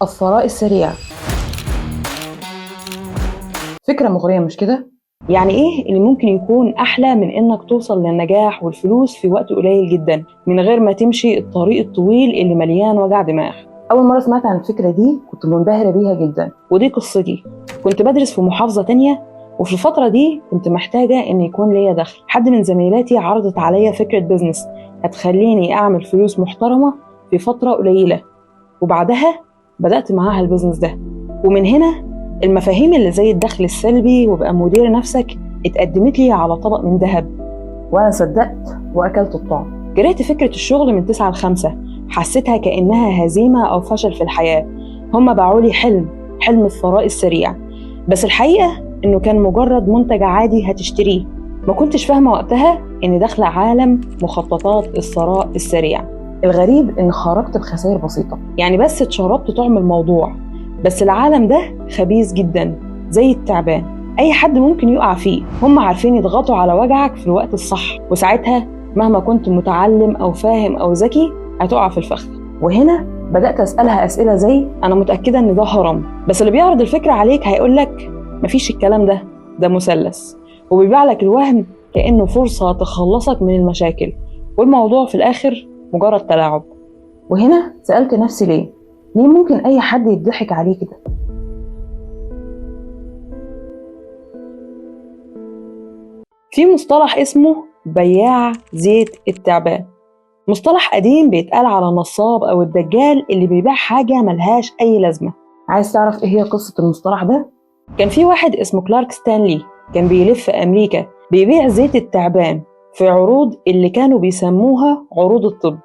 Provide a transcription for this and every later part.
الثراء السريع فكرة مغرية، مش كده؟ يعني ايه اللي ممكن يكون احلى من انك توصل للنجاح والفلوس في وقت قليل جدا من غير ما تمشي الطريق الطويل اللي مليان وجع دماغ؟ اول مرة سمعت عن الفكرة دي كنت منبهرة بيها جدا، ودي قصتي. كنت بدرس في محافظة تانية، وفي الفترة دي كنت محتاجة ان يكون ليا دخل. حد من زميلاتي عرضت عليا فكرة business هتخليني اعمل فلوس محترمة في فترة قليلة، وبعدها بدأت معاها ال business ده. ومن هنا المفاهيم اللي زي الدخل السلبي وبقى مدير نفسك اتقدمت لي على طبق من ذهب، وانا صدقت واكلت الطعم. كرهت فكرة الشغل من 9 ل 5، حسيتها كأنها هزيمة أو فشل في الحياة. هم باعوا لي حلم الثراء السريع، بس الحقيقة إنه كان مجرد منتج عادي هتشتريه. ما كنتش فاهمة وقتها إن داخلة عالم مخططات الثراء السريع. الغريب إن خرجت بخسائر بسيطة، يعني بس اتشربت طعم الموضوع. بس العالم ده خبيث جدا زي التعبان، أي حد ممكن يقع فيه. هم عارفين يضغطوا على وجعك في الوقت الصح، وساعتها مهما كنت متعلم أو فاهم أو ذكي هتقع في الفخ. وهنا بدأت أسألها أسئلة زي أنا متأكدة إن ده هرم، بس اللي بيعرض الفكرة عليك هيقولك مفيش الكلام ده، ده مثلث، وبيبيع لك الوهم كأنه فرصة تخلصك من المشاكل، والموضوع في الآخر مجرد تلاعب. وهنا سألت نفسي ليه ممكن أي حد يضحك عليه كده؟ في مصطلح اسمه بياع زيت التعبان، مصطلح قديم بيتقال على النصاب أو الدجال اللي بيبيع حاجة ملهاش أي لازمة. عايز تعرف إيه هي قصة المصطلح ده؟ كان في واحد اسمه كلارك ستانلي، كان بيلف في أمريكا بيبيع زيت التعبان في عروض اللي كانوا بيسموها عروض الطب.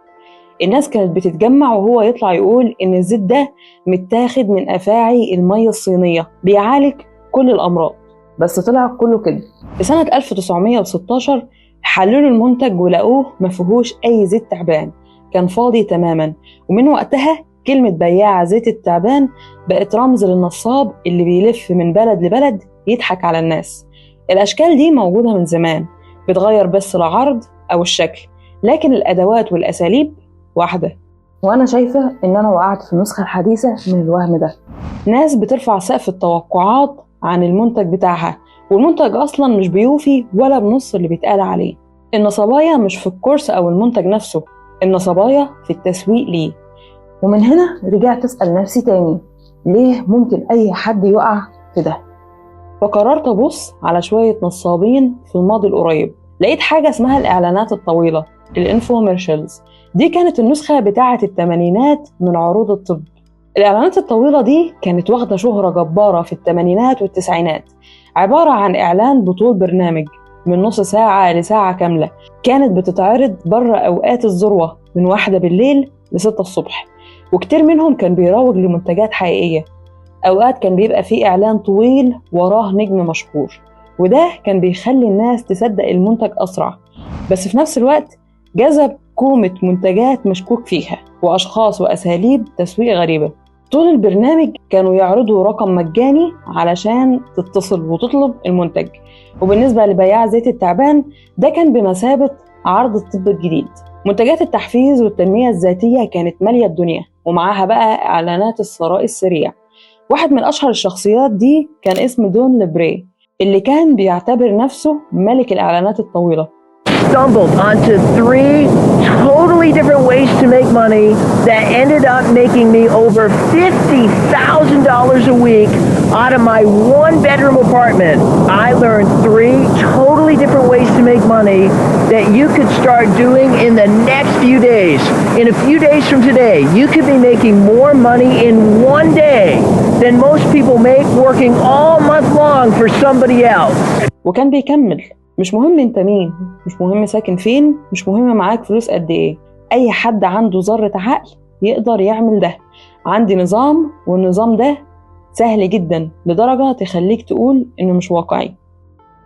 الناس كانت بتتجمع وهو يطلع يقول إن الزيت ده متاخد من أفاعي المية الصينية، بيعالج كل الأمراض، بس طلع كله كده. في سنة 1916 حللوا المنتج ولقوه ما فيهوش أي زيت تعبان، كان فاضي تماما. ومن وقتها كلمة بياع زيت التعبان بقت رمز للنصاب اللي بيلف من بلد لبلد يضحك على الناس. الأشكال دي موجودة من زمان، بتغير بس العرض أو الشكل، لكن الأدوات والأساليب واحدة. وأنا شايفة إن أنا وقعت في النسخة الحديثة من الوهم ده. ناس بترفع سقف التوقعات عن المنتج بتاعها، والمنتج أصلا مش بيوفي ولا بنص اللي بيتقال عليه. النصبايا مش في الكورس أو المنتج نفسه، النصبايا في التسويق ليه. ومن هنا رجعت أسأل نفسي تاني، ليه ممكن أي حد يقع في ده؟ فقررت أبص على شوية نصابين في الماضي القريب. لقيت حاجة اسمها الإعلانات الطويلة، ال infomercials. دي كانت النسخة بتاعة الثمانينات من عروض الطب. الإعلانات الطويلة دي كانت واخدة شهرة جبارة في الثمانينات والتسعينات، عبارة عن إعلان بطول برنامج من نص ساعة لساعة كاملة، كانت بتتعرض بره أوقات الذروة من 1 بالليل ل6 الصبح، وكتير منهم كان بيروج لمنتجات حقيقية. أوقات كان بيبقى فيه إعلان طويل وراه نجم مشهور، وده كان بيخلي الناس تصدق المنتج أسرع، بس في نفس الوقت جذب كومة منتجات مشكوك فيها وأشخاص وأساليب تسويق غريبة. طول البرنامج كانوا يعرضوا رقم مجاني علشان تتصل وتطلب المنتج. وبالنسبة لبياع زيت التعبان ده كان بمثابة عرض الطب الجديد. منتجات التحفيز والتنمية الذاتية كانت مالية الدنيا، ومعاها بقى إعلانات الثراء السريع. واحد من أشهر الشخصيات دي كان اسمه دون ليبري، اللي كان بيعتبر نفسه ملك الإعلانات الطويلة. Stumbled onto 3 totally different ways to make money that ended up making me over $50,000 a week out of my 1-bedroom apartment. I learned 3 totally different ways to make money that you could start doing in the next few days. In a few days from today, you could be making more money in 1 day than most people make working all month long for somebody else. وكان بيكمل، مش مهم انت مين، مش مهم ساكن فين، مش مهم معاك فلوس قد ايه، اي حد عنده ذرة عقل يقدر يعمل ده. عندي نظام، والنظام ده سهل جدا لدرجة تخليك تقول انه مش واقعي.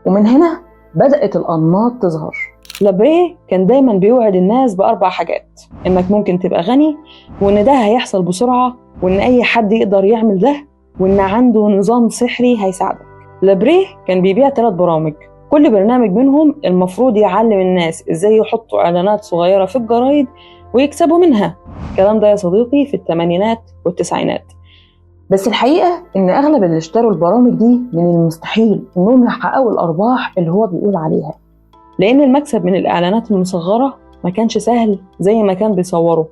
ومن هنا بدأت الأنماط تظهر. لابري كان دايما بيوعد الناس ب4 حاجات: انك ممكن تبقى غني، وان ده هيحصل بسرعة، وان اي حد يقدر يعمل ده، وان عنده نظام سحري هيساعدك. لابري كان بيبيع 3 برامج، كل برنامج منهم المفروض يعلم الناس ازاي يحطوا اعلانات صغيرة في الجرايد ويكسبوا منها. الكلام ده يا صديقي في الثمانينات والتسعينات. بس الحقيقة إن أغلب اللي اشتروا البرامج دي من المستحيل إنهم يحققوا الأرباح اللي هو بيقول عليها، لأن المكسب من الإعلانات المصغرة ما كانش سهل زي ما كان بيصوره.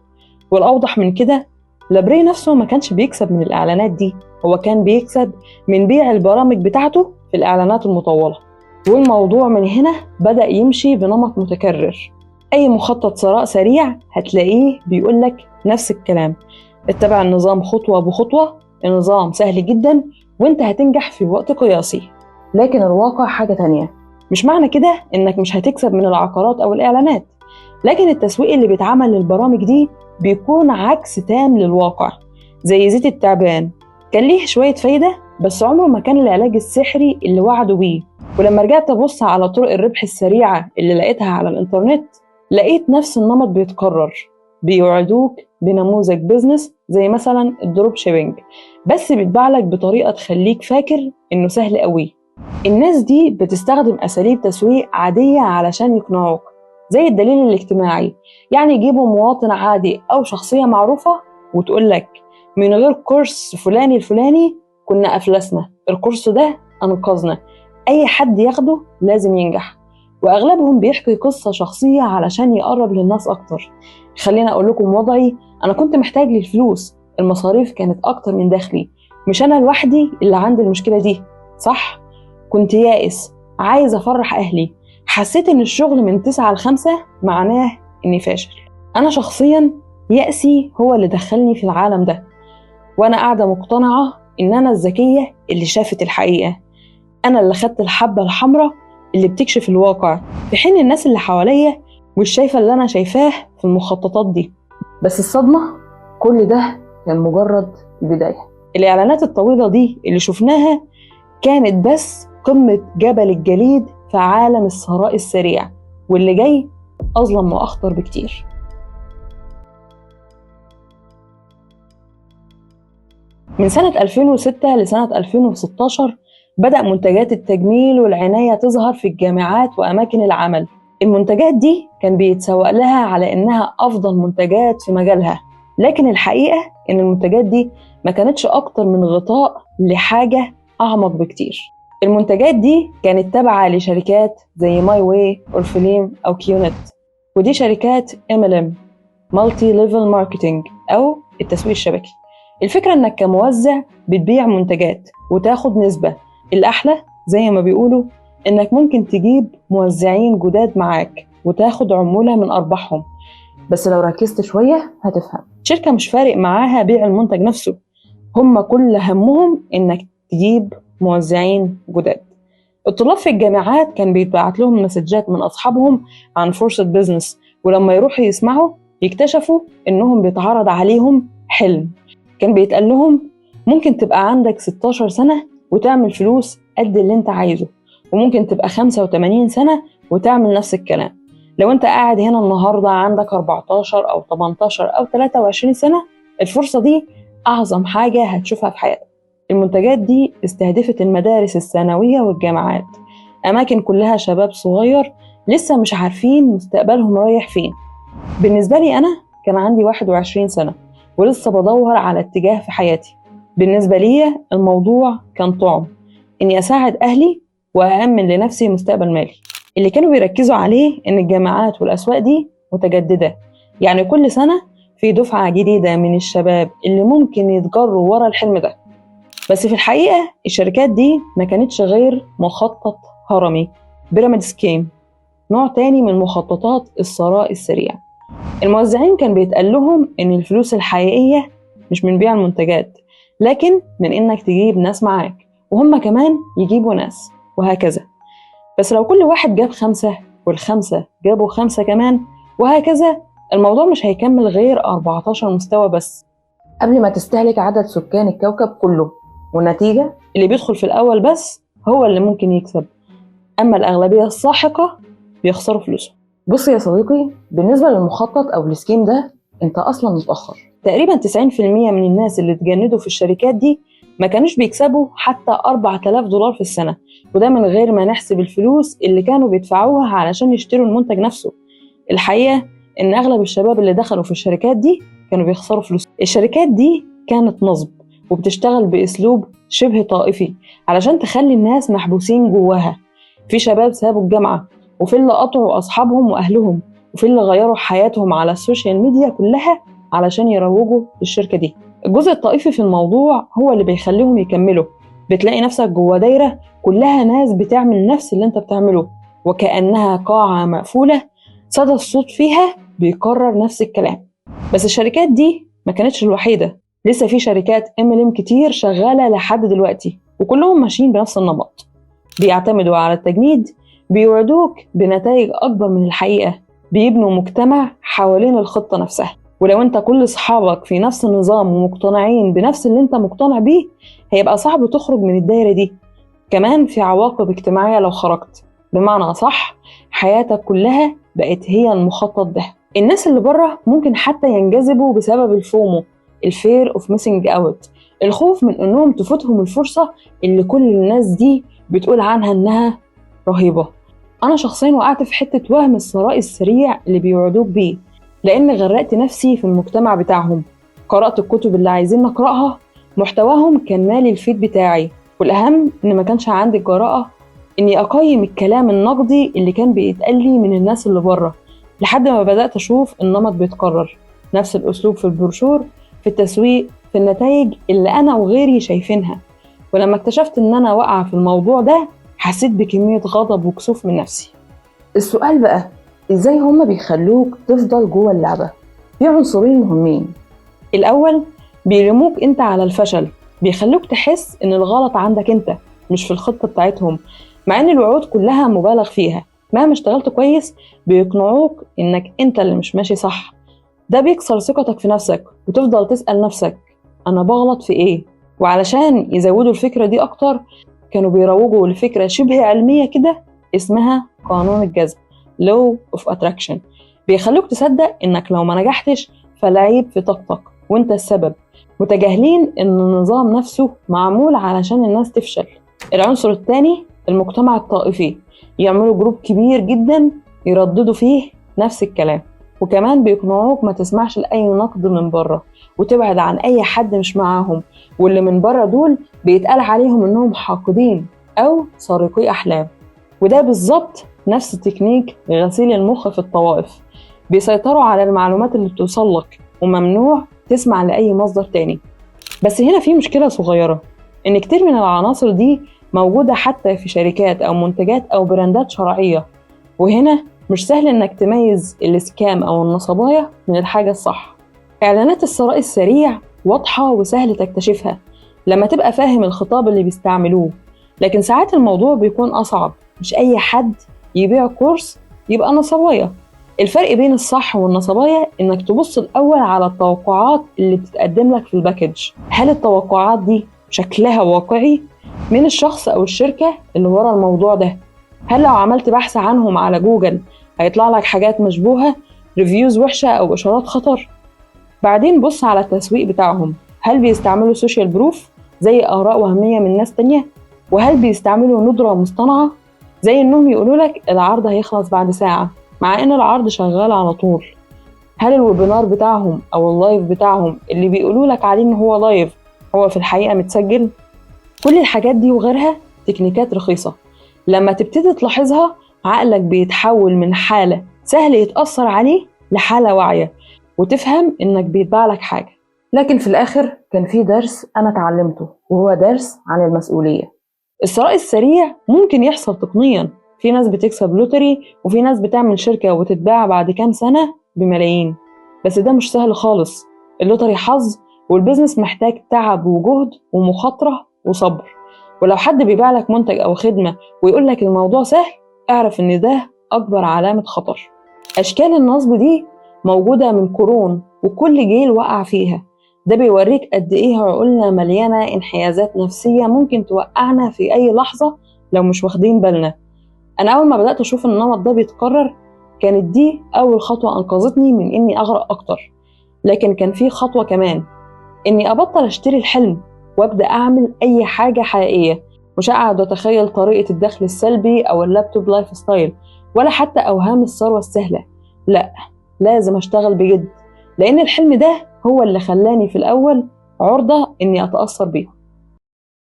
والأوضح من كده، لابري نفسه ما كانش بيكسب من الإعلانات دي، هو كان بيكسب من بيع البرامج بتاعته في الإعلانات المطولة. والموضوع من هنا بدأ يمشي بنمط متكرر. أي مخطط ثراء سريع هتلاقيه بيقولك نفس الكلام: اتبع النظام خطوة بخطوة، النظام سهل جدا وانت هتنجح في وقت قياسي. لكن الواقع حاجة تانية. مش معنى كده انك مش هتكسب من العقارات او الإعلانات، لكن التسويق اللي بيتعمل للبرامج دي بيكون عكس تام للواقع. زي زيت التعبان، كان ليه شوية فايدة بس عمره ما كان العلاج السحري اللي وعدوا بيه. ولما رجعت أبص على طرق الربح السريعة اللي لقيتها على الإنترنت، لقيت نفس النمط بيتكرر. بيوعدوك بنموذج business زي مثلا ال drop shipping، بس بيتباع لك بطريقة تخليك فاكر إنه سهل قوي. الناس دي بتستخدم أساليب تسويق عادية علشان يقنعوك، زي الدليل الاجتماعي، يعني يجيبوا مواطن عادي أو شخصية معروفة وتقول لك من غير كورس فلاني الفلاني كنا أفلسنا، الكورس ده أنقذنا، أي حد ياخده لازم ينجح. وأغلبهم بيحكي قصة شخصية علشان يقرب للناس أكتر. خلينا أقول لكم وضعي، أنا كنت محتاج للفلوس، المصاريف كانت أكتر من دخلي، مش أنا لوحدي اللي عندي المشكلة دي، صح؟ كنت يائس، عايز أفرح أهلي، حسيت إن الشغل من 9 ل 5 معناه إني فاشل. أنا شخصيا يأسي هو اللي دخلني في العالم ده، وأنا قاعدة مقتنعة إن أنا الذكية اللي شافت الحقيقة، أنا اللي خدت الحبة الحمراء اللي بتكشف الواقع، في حين الناس اللي حواليا مش شايفة اللي أنا شايفاه في المخططات دي. بس الصدمة، كل ده كان مجرد البداية. الإعلانات الطويلة دي اللي شفناها كانت بس قمة جبل الجليد في عالم الثراء السريع، واللي جاي أظلم وأخطر بكتير. من سنة 2006 لسنة 2016 بدأ منتجات التجميل والعناية تظهر في الجامعات وأماكن العمل. المنتجات دي كان بيتسوق لها على إنها أفضل منتجات في مجالها، لكن الحقيقة إن المنتجات دي ما كانتش أكتر من غطاء لحاجة أعمق بكتير. المنتجات دي كانت تابعة لشركات زي ماي واي، أورفليم أو كيونت، ودي شركات MLM، Multi Level Marketing أو التسويق الشبكي. الفكرة إنك كموزع بتبيع منتجات وتاخد نسبة. الأحلى زي ما بيقولوا إنك ممكن تجيب موزعين جداد معاك وتاخد عمولة من أرباحهم. بس لو ركزت شوية هتفهم، الشركة مش فارق معاها بيع المنتج نفسه، هم كل همهم إنك تجيب موزعين جداد. الطلاب في الجامعات كان بيتبعت لهم مسجات من أصحابهم عن فرصة business، ولما يروحوا يسمعوا يكتشفوا إنهم بيتعرض عليهم حلم. كان بيتقال لهم ممكن تبقى عندك 16 سنة وتعمل فلوس قد اللي انت عايزه، وممكن تبقى 85 سنة وتعمل نفس الكلام. لو انت قاعد هنا النهاردة عندك 14 أو 18 أو 23 سنة، الفرصة دي أعظم حاجة هتشوفها في حياتك. المنتجات دي استهدفت المدارس الثانوية والجامعات، أماكن كلها شباب صغير لسه مش عارفين مستقبلهم رايح فين. بالنسبة لي أنا كان عندي 21 سنة ولسه بدور على اتجاه في حياتي. بالنسبة لي الموضوع كان طعم إني أساعد أهلي وأأمن لنفسي مستقبل مالي. اللي كانوا بيركزوا عليه إن الجامعات والأسواق دي متجددة، يعني كل سنة في دفعة جديدة من الشباب اللي ممكن يتجروا ورا الحلم ده. بس في الحقيقة الشركات دي ما كانتش غير مخطط هرمي، pyramid scheme، نوع تاني من مخططات الثراء السريع. الموزعين كان بيتقال لهم إن الفلوس الحقيقية مش من بيع المنتجات، لكن من إنك تجيب ناس معاك وهم كمان يجيبوا ناس وهكذا. بس لو كل واحد جاب 5 وال5 جابوا 5 كمان وهكذا، الموضوع مش هيكمل غير 14 مستوى بس قبل ما تستهلك عدد سكان الكوكب كله. والنتيجة اللي بيدخل في الأول بس هو اللي ممكن يكسب، أما الأغلبية الساحقة بيخسروا فلوسهم. بص يا صديقي، بالنسبة للمخطط أو ال scheme ده أنت أصلا متأخر. تقريبا 90% من الناس اللي اتجندوا في الشركات دي ما كانوش بيكسبوا حتى $4000 في السنة، وده من غير ما نحسب الفلوس اللي كانوا بيدفعوها علشان يشتروا المنتج نفسه. الحقيقة إن أغلب الشباب اللي دخلوا في الشركات دي كانوا بيخسروا فلوس. الشركات دي كانت نصب، وبتشتغل بأسلوب شبه طائفي علشان تخلي الناس محبوسين جواها. في شباب سابوا الجامعة، وفي اللي قطعوا أصحابهم وأهلهم، وفي اللي غيروا حياتهم على ال social media كلها علشان يروجوا للشركة دي. الجزء الطائفي في الموضوع هو اللي بيخليهم يكملوا. بتلاقي نفسك جوا دايرة كلها ناس بتعمل نفس اللي انت بتعمله، وكأنها قاعة مقفولة صدى الصوت فيها بيكرر نفس الكلام. بس الشركات دي ما كانتش الوحيدة، لسه في شركات MLM كتير شغالة لحد دلوقتي، وكلهم ماشيين بنفس النمط. بيعتمدوا على التجنيد، بيوعدوك بنتائج أكبر من الحقيقة، بيبنوا مجتمع حوالين الخطة نفسها. ولو انت كل اصحابك في نفس النظام ومقتنعين بنفس اللي انت مقتنع بيه، هيبقى صعب تخرج من الدايرة دي. كمان في عواقب اجتماعية لو خرجت، بمعنى صح حياتك كلها بقت هي المخطط ده. الناس اللي بره ممكن حتى ينجذبوا بسبب ال FOMO، ال fear of missing out، الخوف من انهم تفوتهم الفرصة اللي كل الناس دي بتقول عنها انها رهيبة. انا شخصيا وقعت في حتة وهم الثراء السريع اللي بيوعدوك بيه، لان غرقت نفسي في المجتمع بتاعهم. قرأت الكتب اللي عايزين نقرأها، محتواهم كان مالي ال feed بتاعي، والأهم إن ما كانش عندي الجرأة إني أقيم الكلام النقدي اللي كان بيتقال لي من الناس اللي بره، لحد ما بدأت أشوف النمط بيتكرر، نفس الأسلوب في البروشور، في التسويق، في النتائج اللي أنا وغيري شايفينها. ولما اكتشفت إن أنا واقعة في الموضوع ده، حسيت بكمية غضب وكسوف من نفسي. السؤال بقى، إزاي هما بيخلوك تفضل جوه اللعبة؟ في عنصرين مهمين. الأول، بيرموك أنت على الفشل، بيخلوك تحس إن الغلط عندك أنت مش في الخطة بتاعتهم، مع إن الوعود كلها مبالغ فيها. مهما اشتغلت كويس بيقنعوك إنك أنت اللي مش ماشي صح. ده بيكسر ثقتك في نفسك، وتفضل تسأل نفسك أنا بغلط في إيه؟ وعلشان يزودوا الفكرة دي أكتر، كانوا بيروجوا لفكرة شبه علمية كده اسمها قانون الجذب، Law of Attraction. بيخلوك تصدق إنك لو ما نجحتش فالعيب في طاقتك وإنت السبب، متجاهلين إن النظام نفسه معمول علشان الناس تفشل. العنصر الثاني، المجتمع الطائفي، يعملوا group كبير جدا يرددوا فيه نفس الكلام، وكمان بيقنعوك ما تسمعش لأي نقد من بره، وتبعد عن أي حد مش معاهم، واللي من بره دول بيتقال عليهم إنهم حاقدين أو سارقي أحلام. وده بالظبط نفس تكنيك غسيل المخ في الطوائف، بيسيطروا على المعلومات اللي بتوصل لك، وممنوع تسمع لأي مصدر تاني. بس هنا في مشكلة صغيرة، إن كتير من العناصر دي موجودة حتى في شركات أو منتجات أو براندات شرعية، وهنا مش سهل إنك تميز ال scam أو النصبايا من الحاجة الصح. إعلانات الثراء السريع واضحة وسهل تكتشفها لما تبقى فاهم الخطاب اللي بيستعملوه، لكن ساعات الموضوع بيكون أصعب. مش أي حد يبيع كورس يبقى نصبايا. الفرق بين الصح والنصبايا إنك تبص الأول على التوقعات اللي بتتقدم لك في ال package. هل التوقعات دي شكلها واقعي؟ مين الشخص أو الشركة اللي ورا الموضوع ده؟ هل لو عملت بحث عنهم على جوجل هيطلع لك حاجات مشبوهة، reviews وحشة أو إشارات خطر؟ بعدين بص على التسويق بتاعهم، هل بيستعملوا social proof زي آراء وهمية من ناس تانية؟ وهل بيستعملوا ندرة مصطنعة زي إنهم يقولوا لك العرض هيخلص بعد ساعة مع إن العرض شغال على طول؟ هل ال webinar بتاعهم أو ال live بتاعهم اللي بيقولوا لك عليه إن هو live هو في الحقيقة متسجل؟ كل الحاجات دي وغيرها تكنيكات رخيصة، لما تبتدي تلاحظها عقلك بيتحول من حالة سهل يتأثر عليه لحالة واعية، وتفهم إنك بيتباع لك حاجة. لكن في الآخر كان في درس أنا اتعلمته، وهو درس عن المسؤولية. الثراء السريع ممكن يحصل تقنيا، في ناس بتكسب lottery، وفي ناس بتعمل شركة وتتباع بعد كام سنة بملايين، بس ده مش سهل خالص. ال lottery حظ، وال business محتاج تعب وجهد ومخاطرة وصبر. ولو حد بيبيع لك منتج أو خدمة ويقول لك الموضوع سهل، اعرف إن ده أكبر علامة خطر. أشكال النصب دي موجودة من قرون، وكل جيل وقع فيها. ده بيوريك قد إيه عقولنا مليانة انحيازات نفسية ممكن توقعنا في أي لحظة لو مش واخدين بالنا. أنا أول ما بدأت أشوف النمط ده بيتكرر، كانت دي أول خطوة أنقذتني من إني أغرق أكتر. لكن كان في خطوة كمان، إني أبطل أشتري الحلم وأبدأ أعمل أي حاجة حقيقية، مش أقعد أتخيل طريقة الدخل السلبي أو ال laptop lifestyle ولا حتى أوهام الثروة السهلة. لا، لازم أشتغل بجد، لأن الحلم ده هو اللي خلاني في الأول عرضة إني أتأثر بيهم.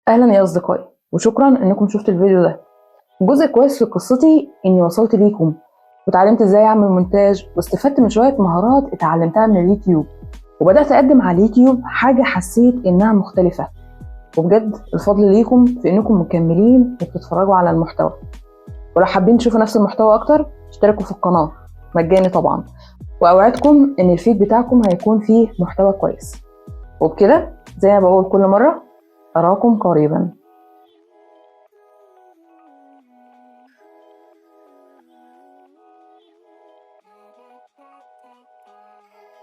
أهلا يا أصدقائي، وشكرا إنكم شفتوا الفيديو ده. الجزء كويس في قصتي إني وصلت ليكم وتعلمت إزاي أعمل مونتاج، واستفدت من شوية مهارات اتعلمتها من اليوتيوب، وبدأت أقدم على اليوتيوب حاجة حسيت إنها مختلفة. وبجد الفضل ليكم في إنكم مكملين وبتتفرجوا على المحتوى. ولو حابين تشوفوا نفس المحتوى أكتر اشتركوا في القناة، مجاني طبعا، وأوعدكم إن ال feed بتاعكم هيكون فيه محتوى كويس. وبكده زي ما بقول كل مرة، أراكم قريبا.